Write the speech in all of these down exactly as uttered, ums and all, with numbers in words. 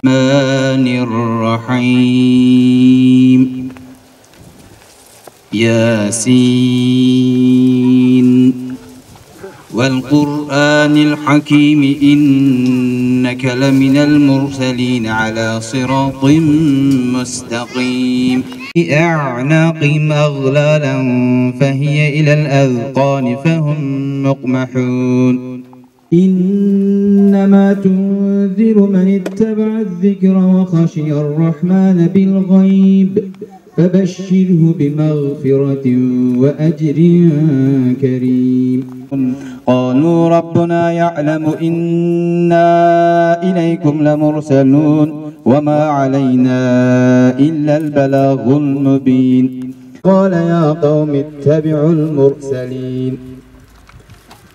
الرحمن الرحيم. ياسين. والقرآن الحكيم. إنك لمن المرسلين على صراط مستقيم. أعناقهم أغلالا فهي إلى الأذقان فهم مقمحون. إنما تنذر من اتبع الذكر وخشي الرحمن بالغيب فبشره بمغفرة وأجر كريم. قالوا ربنا يعلم إنا إليكم لمرسلون وما علينا إلا البلاغ المبين. قال يا قوم اتبعوا المرسلين.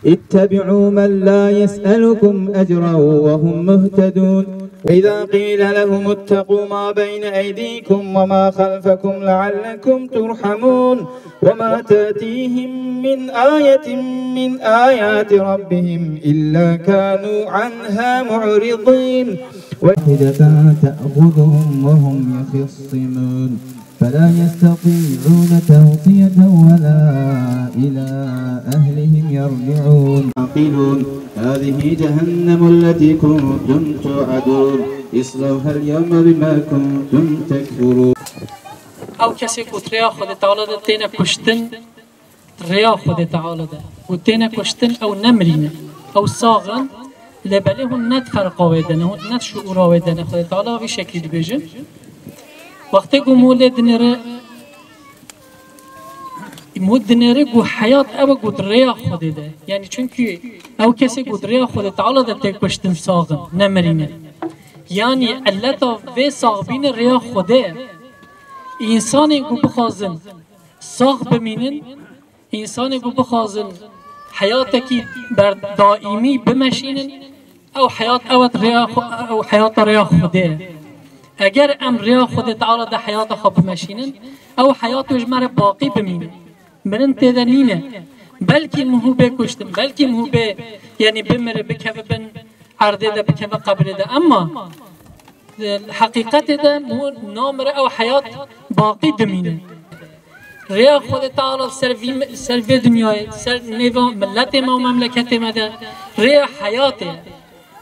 اتبعوا من لا يسألكم أجرا وهم مهتدون. وإذا قيل لهم اتقوا ما بين أيديكم وما خلفكم لعلكم ترحمون. وما تأتيهم من آية من آيات ربهم إلا كانوا عنها معرضين. واحدة تأخذهم وهم يخصمون. فلا يستطيعون توصية ولا إلى أهلهم يرجعون. عاقلون. هذه جهنم التي كنتم توعدون. اصلوها اليوم بما كنتم تكفرون. Ew kesê ku rêya Xwedê Teala de têne kuştin, rêya Xwedê Teala de û têne kuştin, ew nemirîne. Ew sax in, lê belê hûn ne di ferqa wê de ne, hûn ne di şuûra wê de ne. Xwedê Teala vî şeklî dibêje. Wextê ku hûn lê dinêre, hûn dinêre ku heyat ew e ku di rêya Xwedê de. Yanî çunkî ew kesê ku di rêya Xwedê Teala de tê kuştin sax in, nemirîne. Yanî illeta vê saxbînê rêya Xwedê ye. Însanên ku bixwazin sax bimînin, însanê ku bixwazin heyatekî ber daîmî bimeşînin, ew heyat ew e rêya xwe, ew heyata rêya Xwedê ye. Eger em rêya Xwedê Teala de heyata xwe bimeşînin, ew heyat wê ji me re baqî bimîne. Mirin tê de nîne. Belkî mihû bê kuştin, belkî mihû bê, yanî bimire, bikeve bin erdê de, bikeve qebrê de. Emma Di heqîqetê de mû namire ew heyat baqî dimîne. Rêya Xwedê Teala li ser vî, li ser vê dinyayê, li ser nêva miletê me û memleketê me de rêya heyatê ye.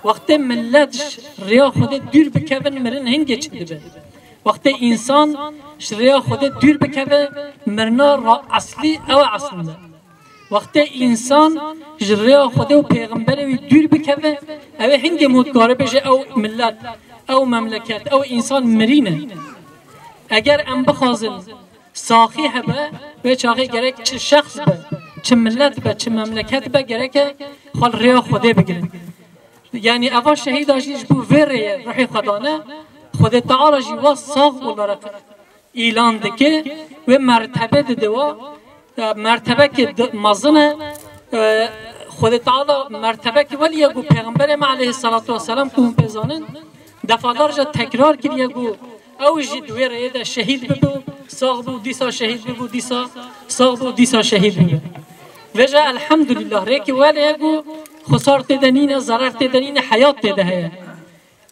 Wextê milet ji rêya Xwedê dûr bikevin, mirin hingê çi dibe? Wextê însan ji rêya Xwedê dûr bikeve, mirina ra eslî ew e eslinde. Wextê însan ji rêya Xwedê û pêxemberê wî dûr bikeve, ew ê hingê mû dikare bêje ew milet, ew memleket, ew însan mirî ne. Eger em bixwazin saxî hebe, wê çaxê gerek çi şexs be, çi milet be, çi memleket be, gereke xwe li rêya Xwedê bigirin. Yanî eva şehîda jî ji bo vê rêye ruhê xwe dane, Xwedê Teala jî wa sax olarak îlan dike, wê mertebe dide wa, e, mertebekê di-, mezin e, e, Xwedê Teala mertebekê welî ye ku Pêxemberê me aleyhisselatu vesselam ku hûn pê zanin, defalarca tekrar kiriye ku ew jî di wê rêyê de şehîd bibû, sax bû, dîsa şehîd bibû, dîsa sax bû, dîsa şehîd bibû. Vêca elhamdulillah, rêkê welê ye ku xusar tê de nîne, zerar tê de nîne, heyat tê de heye.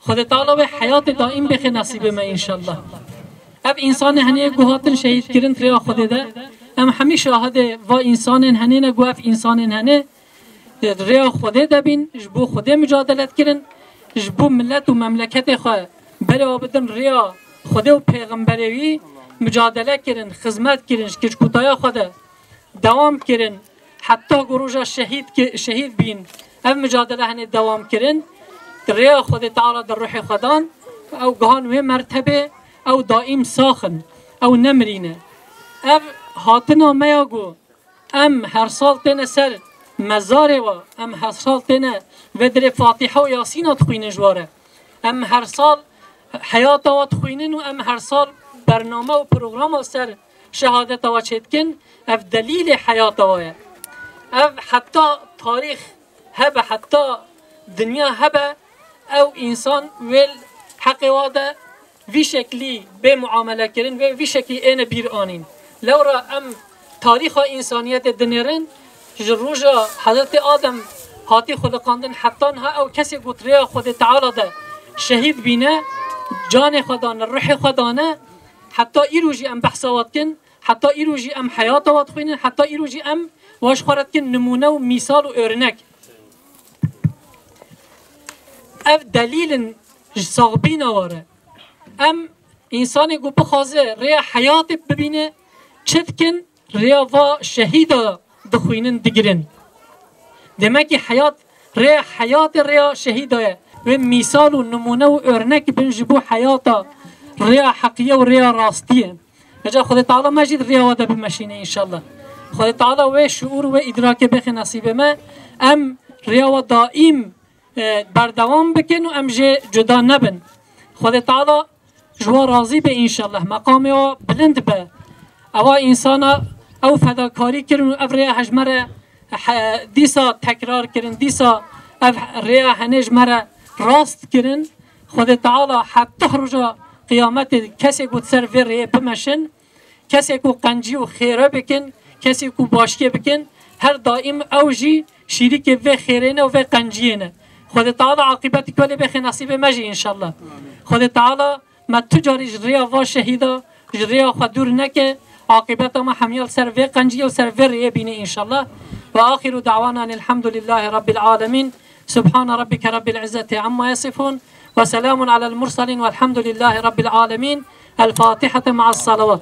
Xwedê Teala wê heyatê daîm bêxe nesîbê me înşallah. Ev însanê henê ku hatin şehîd kirin rêya Xwedê de, em hemî şahidê va însanên henê ne ku ev însanên henê, e, rêya Xwedê de bîn, ji bo Xwedê micadele dikirin, ji bo milet û memleketê xwe bere bidin rêya Xwedê û pêxemberê wî, micadele kirin, xizmet kirin, ji kiçkûtaya xwe de dewam kirin, heta ku roja şehîd ki-, şehîd bîn, ev micadele henê dewam kirin, di rêya Xwedê Teala de ruhê xwe dan, ew gihan wê mertebê, ew daîm sax in, ew nemirîne. Ev hatina me ya ku em her sal têne ser mezarê wa, em her sal têne vê dirê Fatîha û Yasîna dixwînin ji wa re. Em her sal heyata wa dixwînin û em her sal bername û programa ser şehadeta wa çêdikin, ev delîlê heyata wa ye. Ev heta tarîx hebe, heta dinya hebe, ew însan wê li heqê wa de vî şeklî bê muamele kirin, wê vî şeklî êne bîr anîn. Lewra em tarîxa însaniyetê dinêrin, ji roja Hezretê Adem hatî xuliqandin heta niha ew kesê ku di rêya Xwedê Teala de şehîd bîne, canê xwe dane, ruhê xwe dane, heta îro jî em behsa we dikin, heta îro jî em heyata we dixwînin, heta îro jî em we ji xwe re dikin nimûne û mîsal û örnek. Ev delîl in ji saxbîna we re. Em, însanê ku bixwaze rêya heyatê bibîne, çi dikin? Rêya va şehîda dixwînin, digirin. Demekî heyat, rêya heyatê rêya şehîda ye. Wê mîsal û nimûne û örnek bin ji bo heyata rêya heqiye û rêya rastiyê. Eca Xwedê Teala me jî di rêya we de bimeşîne înşallah. Xwedê Teala wê şuûr, wê îdrakê bêxe nesîbê me. Em rêya we daîm, e, berdewam bikin û em jê cuda nebin. Xwedê Teala ji we razî be înşallah. Meqamê we bilind be. Ewa însana ew fedakarî kirin û ev rêya he ji me re he-, dîsa tekrar kirin, dîsa ev rêya henê ji me re rast kirin. Xwedê Teala heta roja qiyametê kesê ku di ser vê rêyê bimeşin, kesê ku qencî û xêre bikin, kesê ku başiyê bikin, her daîm ew jî şîrîkê vê xêrê ne û vê qenciyê ne. Xwedê Teala aqîbetê ku lê bêxe nesîbê me jî înşallah. Xwedê Teala me tu carî ji rêya va şehîda, ji rêya xwe dûr neke, aqîbeta me hemiya li ser vê qenciyê û ser vê rêyê bîne înşallah. Ve axiru da'wana elhamdulillahî rabbil alemin. Subhane rabbike rabbil izzeti amma yasifun. Ve selamun alel murselin velhamdulillahî rabbil alemin. El Fatihete ma'as salavat.